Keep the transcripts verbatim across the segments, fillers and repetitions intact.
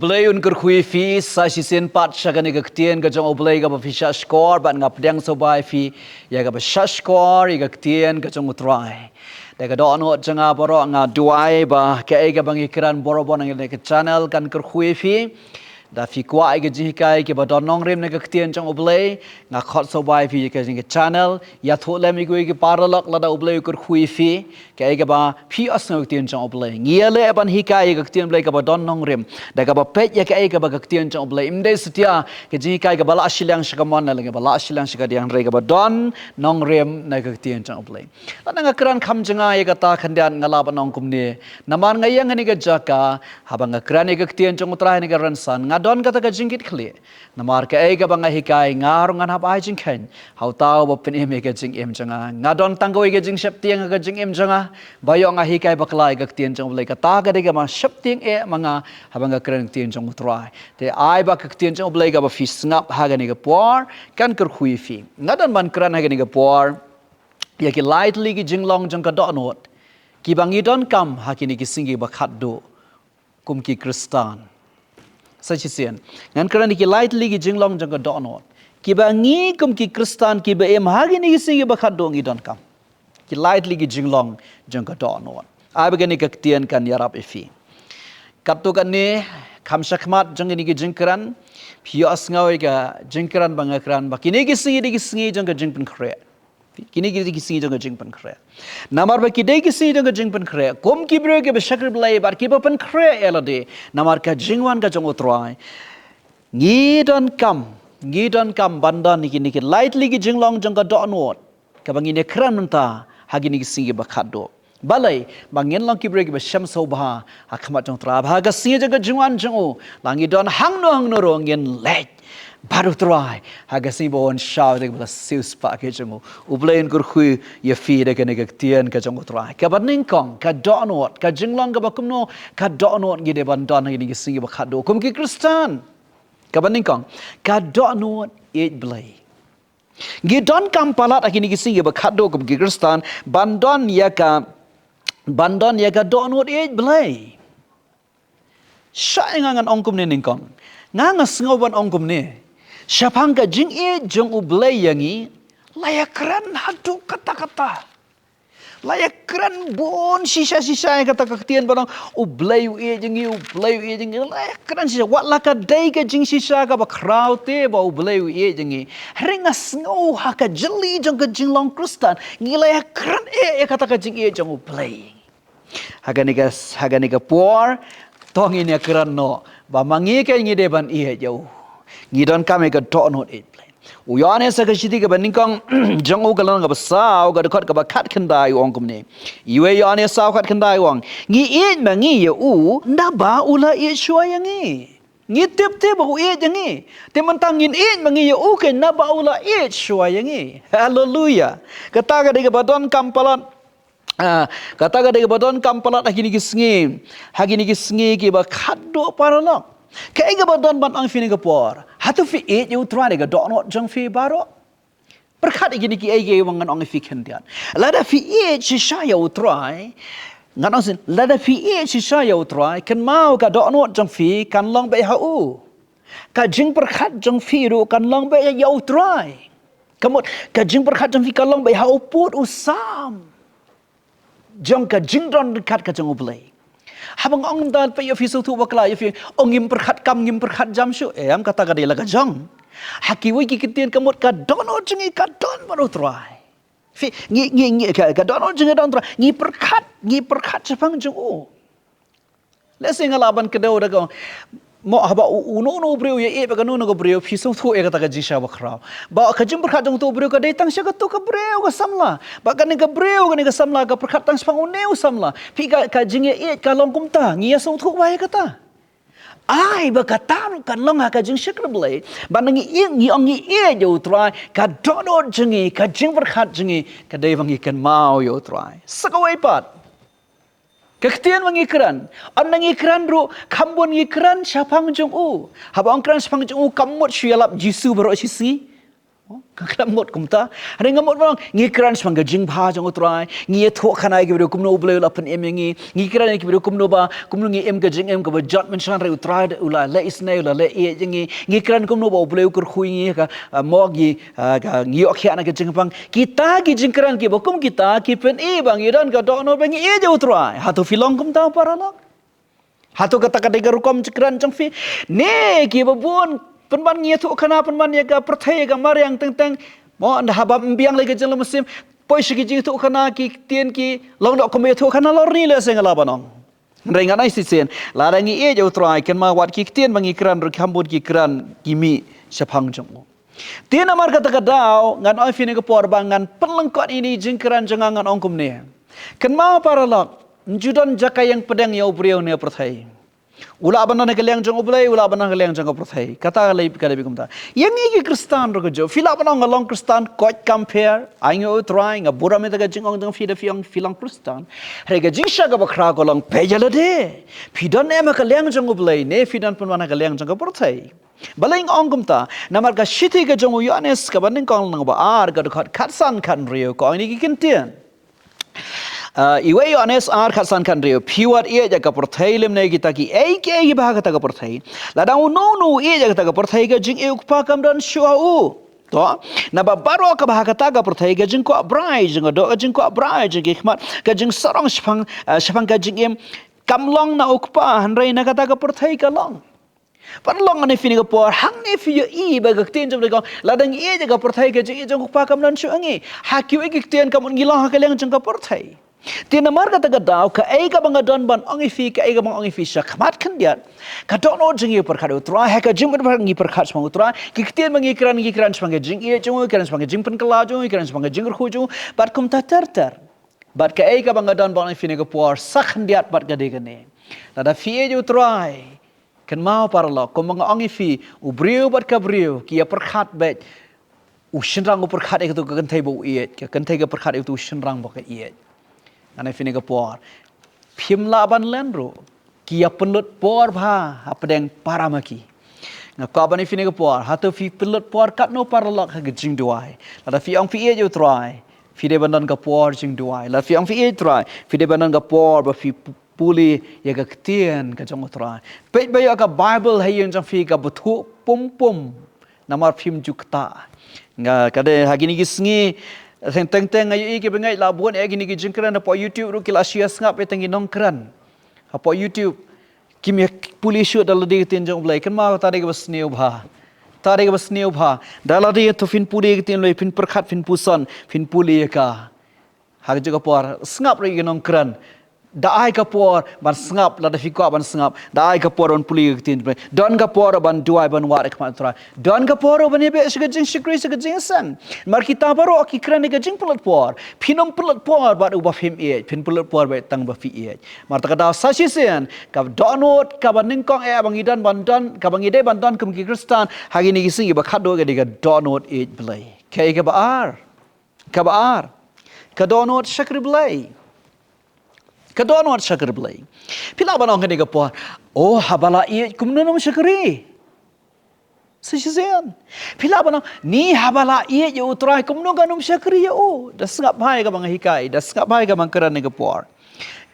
Blei un kyrkhu ïa phi sa shisien pat sha kane ka ktien ka jong U Blei kaba phi shah shkor, bad nga pdiang sngewbha ïa phi ïa kaba shah shkor ïa ka ktien ka jong U Trai. Da ka dohnud jong nga baroh nga duwai ba kaei kaba ngi kren baroh baroh na kane ka channel kan kyrkhu ïa phi. Da phi kwah ïa ka jinghikai kiba don nongrim na ka ktien jong U Blei, nga khot sngewbha ïa phi ïa ka jong ka channel, ïathuh lem ïa kiwei ki paralok lada U Blei u kyrkhu ïa phi. Kaei kaba phi ïohsngew ïa ka ktien jong U Blei. Ngi ïaleh ban hikai ïa ka ktien Blei kaba don nongrim. Da kaba peit ïa kaei kaba ka ktien jong U Blei. Ym dei satia ka jinghikai kaba la shiliang sha ka mon, lane kaba la shiliang sha ka diang, hynrei kaba don nongrim na ka ktien jong U Blei. Lada nga kren kham jong nga ïa kata khyndiat nga lah ban ong kumne. Namar nga ïeng ha kane ka jaka, haba nga kren ïa ka ktien jong U Trai ha kane ka rynsan, nga don kata ka jingkitkhlieh. Namar kaei kaba nga hikai, nga ruh ngan hap ai jingkheiñ ha uta uba pynim ïa ka jingim jong nga. Nga don tang kawei ka jingsheptieng ha ka jingim jong nga, ba ïoh nga hikai bakla ïa ka ktien jong U Blei. Kata ka dei kaba sheptieng eh ma nga haba nga kren ïa ka ktien jong U Trai. Te ai ba ka ktien jong U Blei kaba phi sngap ha kane ka por kan kyrkhu ïa phi. Nga don ban kren ha kane ka por ïa ki lai tylli ki jinglong jong ka dohnud kiba ngi donkam ha kine ki sngi ba khatduh kum ki Khristan. Sa shisien, ngan kren ïa ki lai tylli ki jinglong jong ka dohnud kiba ngi kum ki Khristan kiba im ha kine ki sngi ba khatduh ngi donkam. Ki lai tylli ki jinglong jong ka dohnud. Ai ba kane ka ktien kan ïarap ïa phi. Katto katne, kham shakhmat jong kine ki jingkren, phi ïohsngew ïa ka jingkren ba nga kren ba kine ki sngi dei ki sngi jong ka jingpynkhreh. Kine ki dei ki sngi jong ka jingpynkhreh. Namar ba ki dei ki sngi jong ka jingpynkhreh, kum ki briew kiba shakri Blei bad kiba pynkhreh ïa lade namar ka jingwan ka jong U Trai. Ngi donkam, ngi donkam ban don ïa kine ki lai tylli ki jinglong jong ka dohnud kaba ngin ïakren mynta ha kine ki sngi ba khatduh. Balei? Ba ngin long ki briew kiba shem sngewbha ha khmat jong U Trai, ba ha ka sngi jong ka jingwan jong U, la ngi don hangno hangno ruh ngin leit bad U Trai ha ka sngi ba un shaw da kaba la siewspah ka jong U. U Blei un kyrkhu ïa phi da kane ka ktien ka jong U Trai. Kaba nyngkong, ka dohnud, ka jinglong kaba kumno ka dohnud ngi dei ban don ha kine ki sngi ba khatduh kum ki Khristan. Kaba nyngkong, ka dohnud ïeit Blei. Ngi donkam palat ha kine ki sngi ba khatduh kum ki Khristan ban don ïa ka, ban don ïa ka dohnud ïeit Blei. Shah ïa nga ngan ong kumne nyngkong. Nga nga sngew ban ong kumne. Shaphang ka jingïeit jong U Blei ïa ngi, la ïakren haduh katta katta. La ïakren bun shisha shisha ïa kata ka ktien ba ong U Blei u ïeit ïa ngi, U Blei u ïeit ïa ngi. La ïakren shisha, wat la ka dei ka jingshisha kaba khraw te ba U Blei u ïeit ïa ngi. Hynrei nga sngew ha ka jylli jong ka jinglong Khristan, ngi la ïakren eh ïa kata ka jingïeit jong U Blei. Ha kane ka, ha kane ka por, to ngin ïakren noh ba ma ngi ka ngi dei ban ïeit ïa U. Ngi donkam ïa ka dohnud ïeit Blei. U Ïoannis ha ka shithi kaba nyngkong jong u, ka lynnong kaba saw, ka dkhot kaba khatkhyndai, u ong kumne. Iwei Ïoannis saw khatkhyndai u ong, ngi ïeit ma ngi ïa U naba U la ïeit shuwa ïa ngi. Ngi tip te ba U ïeit ïa ngi. Te mynta ngin ïeit ma ngi ïa U keiñ naba U la ïeit shuwa ïa ngi. Haleluya. Kata ka dei kaba donkam palat. Ah, kata ka dei kaba donkam palat ha kine ki sngi, ha kine ki sngi kiba khatduh paralok. Kaei kaba don ban ong ïa phi ha kane ka por? Hato phi ïeit ïa U Trai da ka dohnud jong phi baroh? Pyrkhat ïa kine kiei kiei ba ngan ong ïa phi khyndiat. Lada phi ïeit shisha ïa U Trai, ngan ong shisien, lada phi ïeit shisha ïa U Trai, kynmaw ka dohnud jong phi kan long beit ha U. Ka jingpyrkhat jong phi ruh kan long beit ïa U Trai. Ka mut, ka jingpyrkhat jong phi kan long beit ha U pud U sam jong ka jingdon ryngkat ka jong U Blei. Haba nga ong da phi, ïa phi sngewthuh bakla, ïa phi ong ngim pyrkhat kam, ngim pyrkhat jam shuh. Em, kata ka dei la ka jong. Ha kiwei ki ktien ka mut ka dohnud jong ngi ka don bad U Trai. Phi, ngi, ngi, ngi, ka, ka dohnud jong ngi don Trai. Ngi pyrkhat, ngi pyrkhat shaphang jong U. Lehse nga lah ban kdew da ka, mo haba u, uno uno u briew u ïa ïeit bad kano kano ka briew, phi sngewthuh ïa kata ka jingshisha bakhraw. Ba ka jingpyrkhat jong uto u briew ka dei tang sha kato ka briew ka samla. Ba kane ka briew, kane ka samla ka pyrkhat tang shaphang une u samla. Phi, ka, ka jingïa ïeit ka long kumta, ngi ïa sngewthuh bha ïa kata. Ai ba kata ruh kan long ha ka jingshakri Blei. Ba ngi ïeit, ngi ong ngi ïeit ïa U Trai, ka dohnud jong ngi, ka jingpyrkhat jong ngi ka dei ba ngi kynmaw ïa U Trai. Sa kawei pat, ka ktien ba ngi kren, ynda ngi kren ruh kham bun ngi kren shaphang jong U. Haba ong kren shaphang jong U, kam mut shu ïalap Jisu baroh shi sngi. Ka khlem mut kumta. Hynrei nga mut ba ngi kren shaphang ka jingbha jong U Trai. Ngi ïathuh khana ïa ki briew kumno U Blei u la pynim ïa ngi. Ngi kren ïa ki briew kumno ba, kumno ngi im ka jingim kaba jot mynsiem, hynrei U Trai u la leh isynei, u la leh ïeit ïa ngi. Ngi kren kumno ba U Blei u kyrkhu ïa ngi ka, ah, mok ngi, ah, ka, ngi ïoh khiah na ka jingpang. Kita ki jingkren kiba kum kita ki pyni ba ngi don ka dohnud ba ngi ïeit ïa U Trai. Hato phi long kumta, paralok? Hato kata ka dei ka rukom jingkren jong phi? Ne kiba bun pynban ngi ïathuh khana, pynban ïa ka pyrthei, ïa ka mariang, teng teng. Mo, ynda haba ym biang lei ka jinglong mynsiem, poi sha ki jingïathuh khana, ki ktien ki long doh kumba ïathuh khana lor ni, lehse nga lah ban ong. Hynrei ngan ai shisien, lada ngi ïeit ïa U Trai, kynmaw wat ki ktien ba ngi kren ruh ki kham bun ki kren ki mih shaphang jong U. Te namar kata ka daw, ngan ong ïa phi kane ka por ba ngan pynlyngkot ïa kine ki jingkren jong nga, ngan ong kumne. Kynmaw, paralok, ym ju don jaka ïeng pdeng ïa u briew ne pyrthei. U lah ban don ha ka liang jong U Blei, u lah ban don ha ka liang jong ka pyrthei. Kata ka lei ka dei kumta. Ïa ngi ki Khristan ruh kajuh. Phi lah ban ong nga long Khristan, koit kam pher, ai ngi ïa U Trai, nga burom ïa ka jingong jong phi da phi ong phi long Khristan. Hynrei ka jingshah kaba khraw ka long, peit ïa lade. Phi don em ha ka liang jong U Blei ne phi don pynban ha ka liang jong ka pyrthei? Balei nga ong kumta? Namar ka shithi ka jong u Ïoannis kaba nyngkong lynnong ba ar, ka dkhot khatsan khathynriew, ka ong ïa kine ki ktien. Ah, iwei Ïoannis ar khatsan khathynriew, phi wat ïeit ïa ka pyrthei lymne kita kiei kiei kiba ha kata ka pyrthei. Lada uno uno u ïeit ïa kata ka pyrthei, ka jingïeit U Kpa kam don shuh ha u. To, naba baroh kaba ha kata ka pyrthei, ka jingkwah brai jong ka doh, ka jingkwah brai jong ki khmat, ka jingsarong shaphang, ah, shaphang ka jingim, kam long na U Kpa, hynrei na kata ka pyrthei ka long. Paralok, ngan ong ïa phi kane ka por, hangne phi ïohi ba ka ktien jong U Blei ka ong, lada ngi ïeit ïa ka pyrthei, ka jingïeit jong U Kpa kam don shuh ha ngi. Ha kiwei ki ktien ka mut ngi long ha ka liang jong ka pyrthei. Te namar kata ka daw, kaei kaba nga don ban ong ïa phi, kaei kaba nga ong ïa phi shakhmat khyndiat, ka dohnud jong ngi pyrkhat ïa U Trai, ha ka jingpyrkhat ngi pyrkhat shaphang U Trai, ki ktien ba ngi kren, ngi kren shaphang ka jingïeit jong U, ngi kren shaphang ka jingpynkylla jong U, ngi kren shaphang ka jingkyrkhu jong U, bad kumta ter ter. Bad kaei kaba nga don ban ong ïa phi kane ka por, sa khyndiat bad ka dei kane. Lada phi ïeit ïa U Trai, kynmaw, paralok, kumba nga ong ïa phi, u briew bad ka briew ki ïa pyrkhat beit, u shynrang u pyrkhat ïa kato ka kynthei ba u ïeit, ka kynthei ka pyrkhat ïa kato u shynrang ba ka ïeit. Ngan ong ïa phi kane ka por, phim lah ban len ruh, ki ïa pynlut por bha hapdeng para ma ki. Nga kwah ban ong ïa phi kane ka por, hato phi pynlut por katno, paralok, ha ka jingduwai? Lada phi ong phi ïeit ïa U Trai, phi dei ban don ka por jingduwai. Lada phi ong phi ïeit ïa U Trai, phi dei ban don ka por ba phi pu-, pule ïa ka ktien ka jong U Trai. Peit ba ïa ka Baibl ha ïing jong phi ka bthuh pum pum. Namar phim ju ktah. Nga, ka dei ha kine ki sngi, teng teng teng nga ïohi kiba ngeit la bun ïa kine ki jingkren hapoh YouTube ruh ki la shu ïa sngap ïa tang ki nongkren hapoh YouTube. Kim ïa pule shuh da lade ka ktien jong U Blei. Kynmaw, kata dei kaba sniew bha. Kata dei kaba sniew bha. Da lade to phin pule ïa ka ktien U Blei, phin pyrkhat, phin puson, phin pule ïa ka. Ha kajuh ka por, sngap ruh ïa ki nongkren. Da ai ka por ban sngap, lada phi kwah ban sngap. Da ai ka por ban pule ïa ka ktien U Blei. Don ka por ban duwai, ban wad ha khmat U Trai. Don ka por ban ïabeh sha ka jingshakri, sha ka jingïaseng. Namar kita baroh ki kren ïa ka jingpynlut por. Phin ym pynlut por bad uba phim ïeit. Phin pynlut por bad tang ba phi ïeit. Namar kata ka daw, sa shisien, ka dohnud kaba nyngkong eh ba ngi don ban don, kaba ngi dei ban don kum ki Khristan ha kine ki sngi ba khatduh ka dei ka dohnud ïeit Blei. Kaei kaba ar? Kaba ar, ka dohnud shakri Blei. Ka dohnud shakri Blei. Phi lah ban ong kane ka por, oh, haba la ïeit kumno ngam shakri? Sa shisien. Phi lah ban ong, ni haba la ïeit ïa U Trai kumno ngam shakri ïa U? Da sngap bha ïa kaba nga hikai, da sngap bha ïa kaba nga kren kane ka por.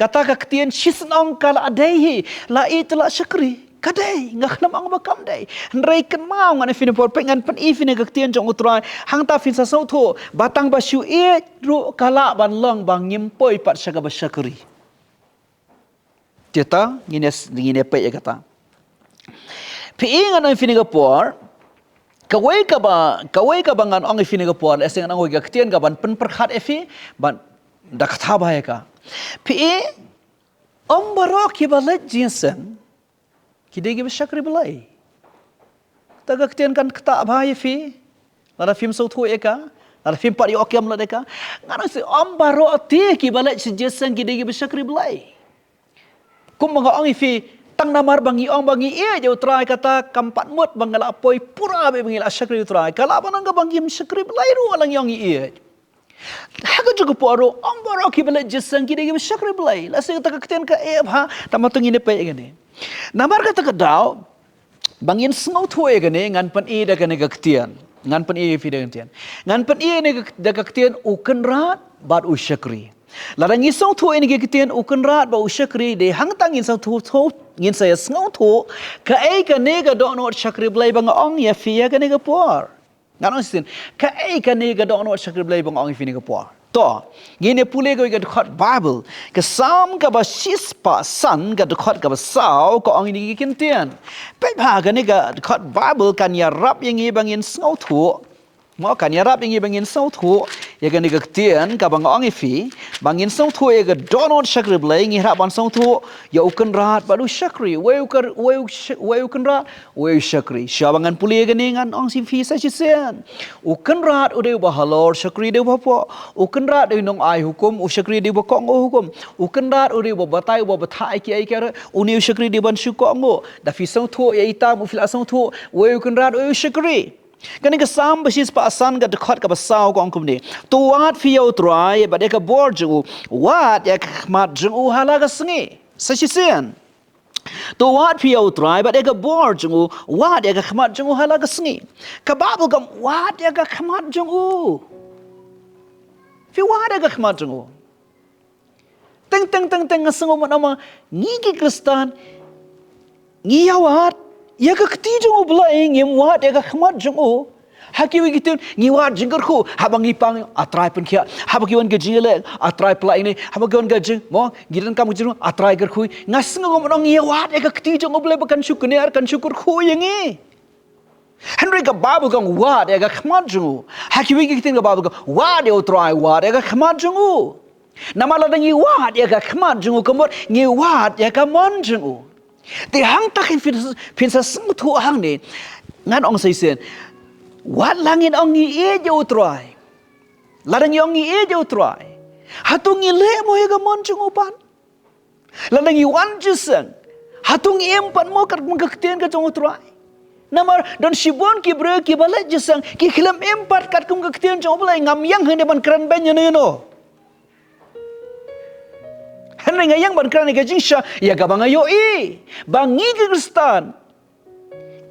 Kata ka ktien shisnong ka la dei hi, la ïeit te la shakri. Ka dei, nga khlem ong ba kam dei. Hynrei kynmaw, ngan ong ïa phi kane ka por, peit, ngan pyni ïa phi kane ka ktien jong U Trai. Hangta phin sa sngewthuh ba tang ba shu ïeit ruh ka lah ban long ba ngim poi pat sha kaba shakri. Te ta, ngin ïa s-, ngin ïa peit ïa kata. Phi i, ngan ong ïa phi kane ka por, kawei kaba, kawei kaba ngan ong ïa phi kane ka por, lehse ngan ong kawei ka ktien kaban pynpyrkhat ïa phi, ban da kata ba ïa ka. Phi i, ym baroh kiba leit jingïaseng ki dei kiba shakri Blei. Ta ka ktien kan ktah bha ïa phi. Lada phim sngewthuh ïa ka, lada phim pat ïoh kem lade ka. Ngan ong shisha, ym baroh te kiba leit jingïaseng ki dei kiba shakri Blei. Kumba nga ong ïa phi, tang namar ba ngi ong ba ngi ïeit ïa U Trai, kata kam pat mut ba ngi la poi pura bad ba ngi la shakri U Trai. Ka lah ban long kaba ngim shakri Blei ruh lada ngi ong ngi ïeit. Ha kajuh ka por ruh, ym baroh kiba leit jingïaseng ki dei kiba shakri Blei. Lehse kata ka ktien ka eh bha, tangba to ngin ïa peit ïa kane. Namar kata ka daw, ba ngin sngewthuh ïa kane, ngan pyni da kane ka ktien. Ngan pyni ïa phi da ka ktien. Ngan pyni ïa ne da ka ktien u kynrad bad u shakri. Lada ngi sngewthuh ïa ne ka ktien u kynrad bad u shakri, dei hangta ngin sngewthuh, ngin sa ïa sngewthuh kaei kane ka dohnud shakri Blei ba nga ong ïa phi ïa kane ka por. Ngan ong shisien, kaei kane ka dohnud shakri Blei ba nga ong ïa phi ne ka por. To, ngin ïa pule kawei ka dkhot Bible. Ka Salm kaba shispah san ka dkhot kaba saw ka ong ïa ne ka ktien. Peit bha, kane ka dkhot Bible kan ïarap ïa ngi ba ngin sngewthuh. Mo, kan ïarap ïa ngi ba ngin sngewthuh ïa kane ka ktien kaba nga ong ïa phi, ba ngin sngewthuh ïa ka dohnud shakri Blei, ngi hap ban sngewthuh ïa u kynrad bad u shakri. Uei u kyr-, uei u sh-, uei u kynrad, uei u shakri. Shuwa ba ngan pule ïa kane, ngan ong ïa phi sa shisien. U kynrad u dei uba halor, shakri dei uba hapoh. U kynrad u dei u nongai hukum, u shakri u dei uba kohnguh hukum. U kynrad u dei uba batai, uba batai kiei kiei ruh, une u shakri u dei ban shu kohnguh. Da phi sngewthuh ïa i tam, u phi la sngewthuh uei u kynrad, uei u shakri. Kane ka Salm ba shispah san ka dkhot kaba saw ka ong kumne. To wad phi ïa u Trai bad ïa ka bor jong u, wad ïa ka khmat jong u ha la ka sngi. Sa shisien. To wad phi ïa u Trai bad ïa ka bor jong u, wad ïa ka khmat jong u ha la ka sngi. Ka Bible ka ong wad ïa ka khmat jong u. Phi wad ïa ka khmat jong u. Teng, teng, teng, teng, nga sngew mynno ma ngi ki Khristan ngi ïa wad ïa ka kti jong U Blei, ngim wad ïa ka khmat jong u. Ha kiwei ki ktien ngi wad jingkyrkhu, haba ngi pang, A Trai pynkhiah, haba ki wan ka jingïaleh, A Trai pynlait ïa ngi, haba ki wan ka jing, mo, ngi donkam ka jingkyrkhu, A Trai kyrkhu. Nga sngew mynno ngi ïa wad ïa ka kti jong U Blei ba kan shu kner, kan shu kyrkhu ïa ngi. Hynrei ka Bible ka ong wad ïa ka khmat jong u. Ha kiwei ki ktien ka Bible ka ong wad ïa u Trai, wad ïa ka khmat jong u. Namar lada ngi wad ïa ka khmat jong u, ka mut ngi wad ïa ka mon jong u. Te hangta phin, phin sa sngewthuh hangne. Ngan ong sa shisien. Wat la ngin ong ngi ïeit ïa u Trai. Lada ngi ong ngi ïeit ïa u Trai, hato ngi leh mo ïa ka mon jong u pat? Lada ngi wan jingïaseng, hato ngi im pat mo katkum ka ktien ka jong u Trai? Namar don shibun ki briew kiba leit jingïaseng ki khlem im pat katkum ka ktien jong U Blei. Ngam ïeng hangne ban kren beiñ ïano ïano. Hynrei nga ïeng ban kren ïa ka jingshisha ïa kaba nga ïohi ba ngi ki Khristan,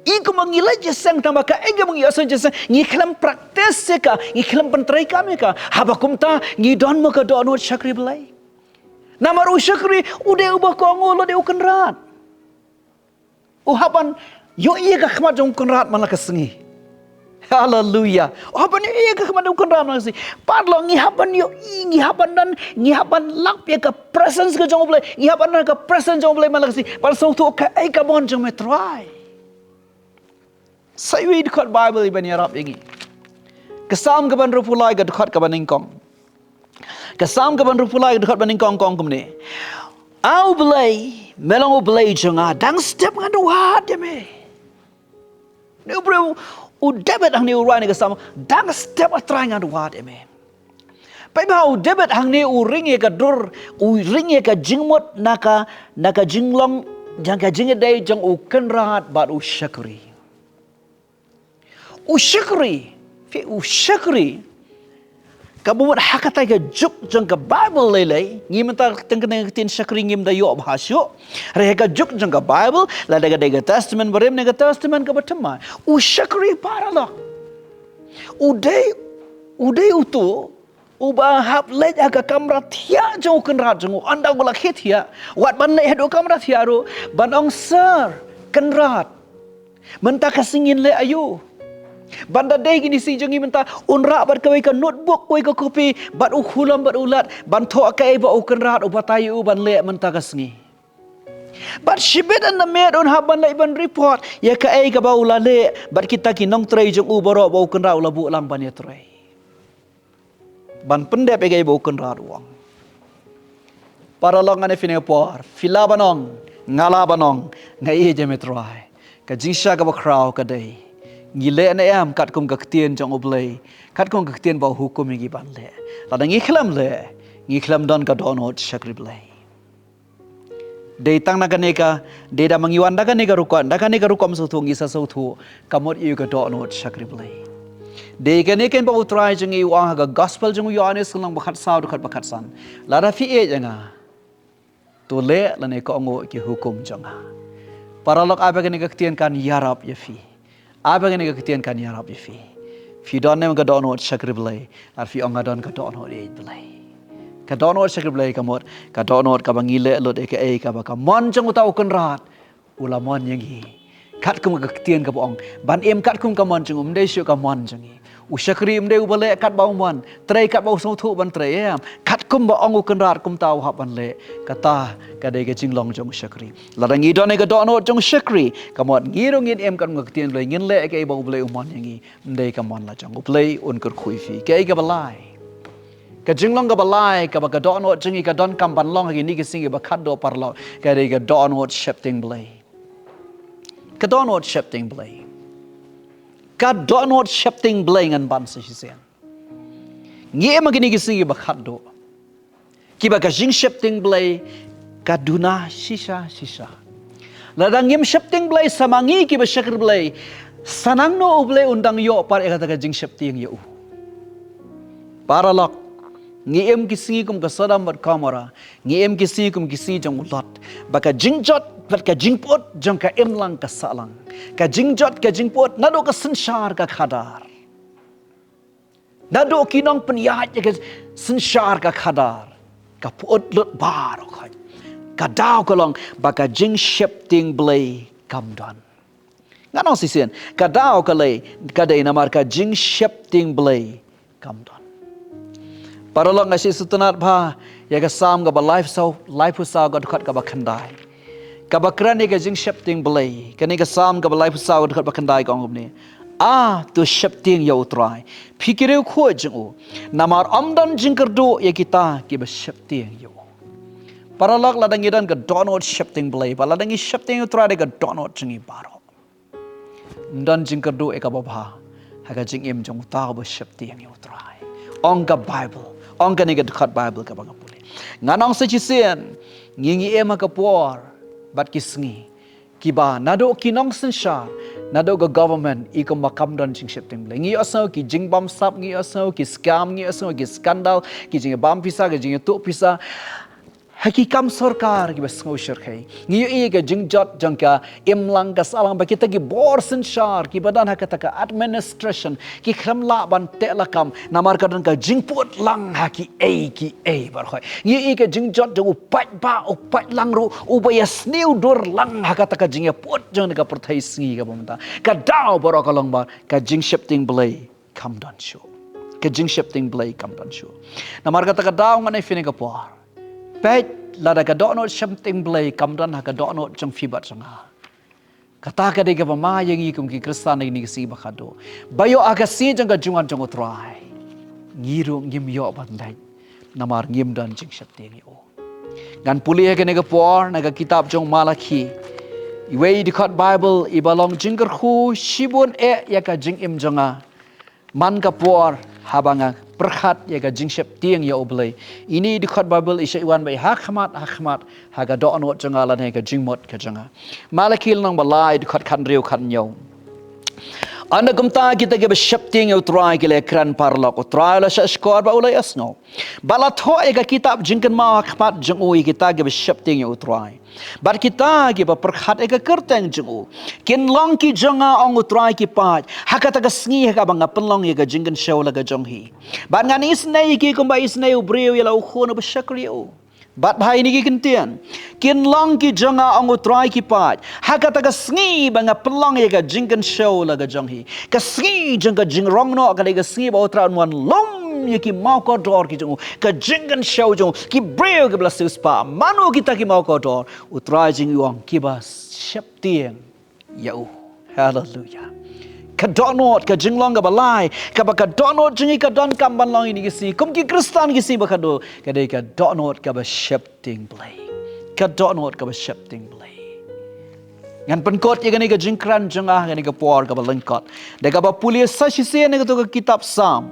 i kumba ngi leit jingïaseng, tang ba kaei kaba ngi ïohsngew jingïaseng ngi khlem practice ïa ka, ngi khlem pyntreikam ïa ka. Haba kumta ngi don mo ka dohnud shakri Blei? Namar u shakri u dei uba kohnguh, u dei u kynrad. U hap ban ïohi ïa ka khmat jong u kynrad man la ka sngi. Haleluya. U hap ban ïohi ïa ka khmat jong u kynrad man la ka sngi. Paralok, ngi hap ban ïohi, ngi hap ban don, ngi hap ban lap ïa ka presence ka jong U Blei, ngi hap ban don ka presence jong U Blei man la ka sngi. Ban sngewthuh kaei ka mon jong me Trai. Sa iwei i dkhot Bible iban ïarap ïa ngi. Ka Salm kaba hynriewphew lai ka dkhot kaba nyngkong. Ka Salm kaba hynriewphew lai ka dkhot ba nyngkong ka ong kumne. A U Blei, me long U Blei jong nga, dang step ngan wad ïa me. Ne u briew u David hangne u rwai ne ka Salm, dang step A Trai ngan wad ïa me. Peit bha, u David hangne u ring ïa ka dur, u ring ïa ka jingmut na ka, na ka jinglong, jong ka jingïadei jong u kynrad bad u shakri. U shakri, phi, u shakri. Kaba mut ha katei ka juk jong ka Bible lei lei, ngi mynta tang ka ktien shakri ngim da ïoh bha shuh. Hynrei ha ka juk jong ka Bible, lada ka dei ka Testament Barim ne ka Testament kaba thymmai, u shakri, paralok, u dei, u dei uto uba hap leit ha ka kamra thiah jong u kynrad jong u, ynda u la khie thiah, wat ban leit haduh kamra thiah ruh, ban ong, Sir, kynrad, mynta ka sngi ngin leh aïu? Ban da dei kine ki sngi jong ngi mynta, un rah bad kawei ka notebook, kawei ka kopi, bad u khulom bad u lad, ban thoh kaei ba u kynrad u batai ïa u ban leh mynta ka sngi. Bad shibit ynda miet un hap ban leit ban report ïa kaei kaba u la leh bad kita ki nongtrei jong u baroh ba u kynrad u la buh lang ban ïatrei. Ban pyndep ïa kaei ba u kynrad u ong. Paralok, nga ne phi ne por, phi lah ban ong, nga lah ban ong, nga ïeit ïa me Trai. Ka jingshisha kaba khraw ka dei, ngi leh ne em katkum ka ktien jong U Blei, katkum ka ktien ba u hukum ïa ngi ban leh? Lada ngi khlem leh, ngi khlem don ka dohnud shakri Blei. Dei tang na kane ka, dei da ma ngi wan da kane ka rukom, da kane ka rukom sngewthuh ngi sa sngewthuh ka mut ïa ka dohnud shakri Blei. Dei kane keiñ ba U Trai jong ngi u ong ha ka gospel jong u Ïoannis lynnong ba khatsaw dkhot ba khatsan. Lada phi ïeit ïa nga, to leh lane kohnguh ki hukum jong nga. Paralok, ai ba kane ka ktien kan ïarap ïa phi. Ai ba kane ka ktien kan ïarap ïa phi. Phi don ne em ka dohnud shakri Blei, lada phi ong nga don ka dohnud ïeit Blei. Ka dohnud shakri Blei ka mut ka dohnud kaba ngi leh lut ïa kaei kaba ka mon jong uta u Kynrad u la mon ïa ngi. Katkum ka ktien kaba ong, ban im katkum ka mon jong u, ym dei shuh ka mon jong ngi. U shakri ym dei uba leh katba u mon, trei katba u sngewthuh ban trei, em. Katkum ba ong u Kynrad kumta u hap ban leh. Kata ka dei ka jinglong jong u shakri. Lada ngi don ïa ka dohnud jong u shakri, ka mut ngi ruh ngin im katkum ka ktien Blei, ngin leh kaei ba u Blei u mon ïa ngi. Ym dei ka mon la jong u Blei un kyrkhu ïa phi. Kaei kaba lai? Ka jinglong kaba lai kaba ka dohnud jong ngi ka donkam ban long ha kine ki sngi kiba khatduh, paralok, ka dei ka dohnud sheptieng Blei. Ka dohnud sheptieng Blei. Ka dohnud sheptieng Blei ngan ban sa shisien. Ngi im ha kine ki sngi kiba khatduh, kiba ka jingsheptieng Blei ka duna shisha shisha. Lada ngim sheptieng Blei, sa ma ngi kiba shakri Blei, sa nangno u Blei un dang ïoh pat ïa kata ka jingsheptieng ïa u? Paralok, ngi im ki sngi kum ka Sodom bad Gomorrah, ngi im ki sngi kum ki sngi jong u Lot, ba ka jingjot bad ka jingpyut jong ka imlang ka sahlang, ka jingjot ka jingpyut naduh ka synshar ka khadar, naduh ki nongpynïaid ïa ka synshar ka khadar, ka pyut lut baroh khoit. Ka daw ka long ba ka jingsheptieng Blei kam don. Ngan ong shisien, ka daw ka lei, ka dei namar ka jingsheptieng Blei kam don. Paralok, nga sngewsynei bha ïa ka Salm kaba laiphew saw, laiphew saw ka dkhot kaba khyndai, kaba kren ïa ka jingsheptieng Blei. Kane ka Salm kaba laiphew saw ka dkhot ba khyndai ka ong kumne: A, to sheptieng ïa u Trai, phi ki riewkhuid jong u, namar ym don jingkyrduh ïa kita kiba sheptieng ïa u. Paralok, lada ngi don ka dohnud sheptieng Blei, ba lada ngi sheptieng ïa u Trai da ka dohnud jong ngi baroh, ym don jingkyrduh ïa kaba bha ha ka jingim jong uta uba sheptieng ïa u Trai. Ong ka Baibl, ong kane ka dkhot Baibl kaba nga pule. Ngan ong sa shisien, ngi ngi im ha ka por bad ki sngi kiba naduh ki nongsynshar, naduh ka government i kumba kam don jingsheptieng Blei. Ngi ïohsngew ki jingbamsap, ngi ïohsngew ki scam, ngi ïohsngew ki scandal, ki jingbam pisa, ki jingïathuh pisa ha ki kam sorkar kiba sngewsyrkhei. Ngi ïohi ka jingjot jong ka imlang ka sahlang, ba kita ki bor synshar kiba don ha kata ka administration ki khlem lah ban teh lakam namar ka don ka jingpyut lang ha kiei kiei baroh khoit. Ngi ïohi ka jingjot jong u paidbah, u paidlang ruh uba ïasniew dur lang ha kata ka jingïapyut jong ka pyrthei sngi kaba mynta. Ka daw baroh ka long ba ka jingsheptieng Blei kam don shuh. Ka jingsheptieng Blei kam don shuh. Namar kata ka daw ngan ai phi ha kane ka por, peit, lada ka dohnud sheptieng Blei kam don ha ka dohnud jong phi bad jong nga, kata ka dei kaba ma ïa ngi kum ki Khristan ha kine ki sngi ba khatduh, ba ïoh ha ka sngi jong ka jingwan jong u Trai ngi ruh ngim ïoh ban leit namar ngim don jingsheptieng ïa u. Ngan pule ha kane ka por na ka kitab jong u Malakhi, iwei i dkhot Baibl iba long jingkyrkhu shibun eh ïa ka jingim jong nga man ka por haba nga pyrkhat ïa ka jingsheptieng ïa u Blei. Ine i dkhot Baibl i shah wan beit ha khmat ha khmat ha ka dohnud jong nga lane ka jingmut ka jong nga. Malakhi lynnong ba lai, dkhot khathynriew, khathynñiew. Ynda kumta kita kiba sheptieng ïa u Trai ki la ïakren, paralok, u Trai u la shahshkor bad u la ïohsngew, bad la thoh ïa ka kitab jingkynmaw ha khmat jong u ïa kita kiba sheptieng ïa u Trai bad kita kiba pyrkhat ïa ka kyrteng jong u. Kin long ki jong nga, ong u Trai ki paid, ha kata ka sngi ha kaba nga pynlong ïa ka jingkynshew la ka jong hi, bad ngan isynei ïa ki kumba isynei u briew ïa la u khun uba shakri ïa u. Bad ha ine ki kyntien, kin long ki jong nga, ong u Trai ki paid, ha kata ka sngi ba nga pynlong ïa ka jingkynshew la ka jong hi. Ka sngi jong ka jingrong noh ka dei ka sngi ba u Trai un wan lum ïa ki mawkordor ki jong u, ka jingkynshew jong u, ki briew kiba la siewspah. Mano kita ki mawkordor? U Trai jong ngi u ong, kiba sheptieng ïa u. Haleluia. Ka dohnud, ka jinglong kaba lai kaba ka dohnud jong ngi ka donkam ban long ha kine ki sngi kum ki Khristan ki sngi ba khatduh, ka dei ka dohnud kaba sheptieng Blei. Ka dohnud kaba sheptieng Blei. Ngan pynkut ïa kane ka jingkren jong nga ha kane ka por kaba lyngkot da kaba pule sa shisien na kato ka kitab Salm,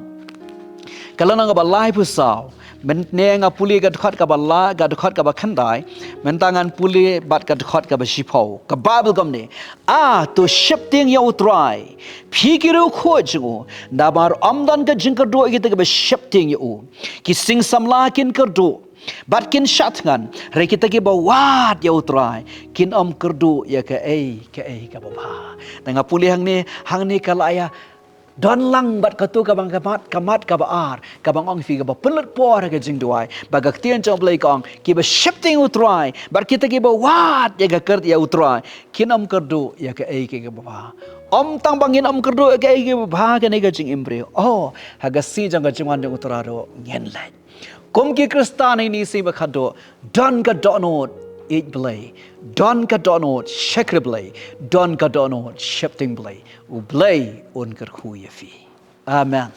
ka lynnong kaba laiphew saw. Mynne nga pule ka dkhot kaba lai, ka dkhot kaba khyndai. Mynta ngan pule bad ka dkhot kaba shiphew. Ka Baibl kumne: A, to sheptieng ïa u Trai, phi ki riewkhuid jong u, namar ym don ka jingkyrduh ïa kita kiba sheptieng ïa u. Ki sing samla kin kyrduh bad kin shah thngan, hynrei kita kiba wad ïa u Trai kin ym kyrduh ïa kaei kaei kaba bha. Te nga pule hangne, hangne ka la ïa Don lang bad katu kaba nga mat, ka mat kaba ar, kaba nga ong ïa phi kaba pynlut por ha ka jingduwai. Bad ka ktien jong U Blei ka ong, kiba sheptieng U Trai, bad kita kiba wad ïa ka kyrteng U Trai, kin ym kyrduh ïa kaei kaei kaba bha. Ym tang ba ngin ym kyrduh ïa kaei kaei kaba bha kane ka jingim briew. Oh, ha ka sngi jong ka jingwan jong U Trai ruh ngin leit. Kum ki Khristan ha kine ki sngi ba khatduh, don ka dohnud ïeit Blei, don ka dohnud shakri Blei, don ka dohnud sheptieng Blei. U Blei un kyrkhu ïa phi. Amen.